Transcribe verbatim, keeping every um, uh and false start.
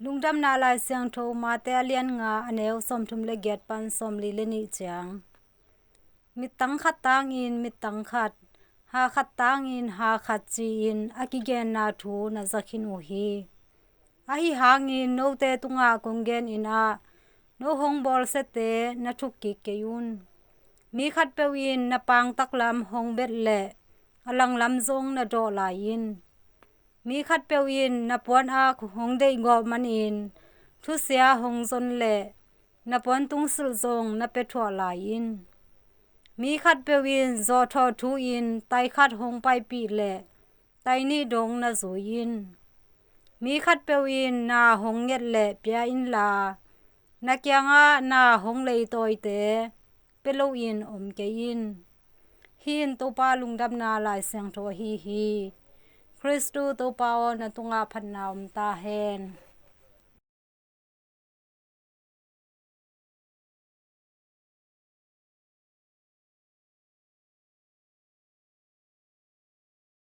Lungdamna Lai Siangtho Mate a lian nga, a neu sawmthum le giat pan sawmli le nih ciang. Mittang khat tangin mittang khat, ha khat tangin ha khat ci-in a kigenna thu na za khin uh hi. Ahi hangin note tungah kong genin ah, no hong bawlsiate na thuk kik kei un. Mi khatpeuh in na pangtak lam hong bet leh a langlam zong na dawh lai in. Mi khatpeuh in na puanak hong deihgawh manin thusia hong zon leh na puantungsilh zong na pia thuah lai in. Mi khatpeuh in zawhthawh thu-in tai khat hong paipih leh tai nih dong na zui in. Mi khatpeuh in na hong nget leh pia inla, na kiangah na hong leitawite pia loin om kei in. Hih in Topa Lungdamna Lai Siangtho ahi hi. Khristu Topa aw, na tungah phatna om ta hen.